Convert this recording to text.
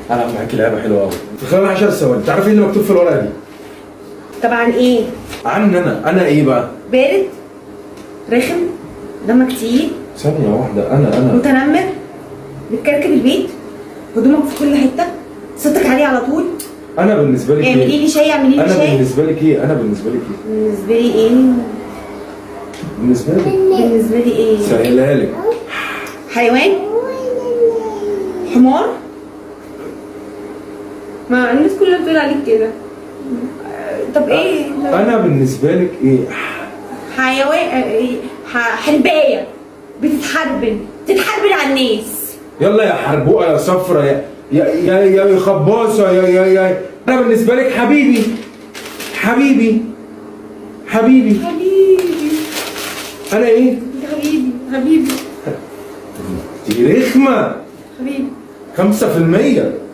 هلعب معاكي لعبه حلوة قوي في خلال 10 ثواني. تعرفي ايه اللي مكتوب في الورقة دي؟ طبعا ايه؟ عن انا ايه بقى؟ بارد، رخم، دمك تقيل. ثانية واحده، انا متنمر، بتكركب البيت، هدومك في كل حته، صوتك عالي على طول. انا بالنسبة لك اعملي ايه؟ لي شاي، اعملي لي انا شاي. بالنسبة لك ايه؟ انا بالنسبة لك ايه؟ بالنسبة لي ايه؟ بالنسبة لك بالنسبة لي ايه؟ سهلها لك. حيوان، حمار. ما الناس كلها بتقول عليك كده. طب ايه؟ انا بالنسبة لك ايه؟ حيوان، إيه؟ حربايه بتتحربن، بتتحربن على الناس. يلا يا حربوقه يا صفرة يا يا يا يا خباصه يا يا يا. انا بالنسبة لك حبيبي حبيبي حبيبي. حبيبي. انا ايه؟ انت حبيبي حبيبي. دي رخمة. حبيبي. 5%.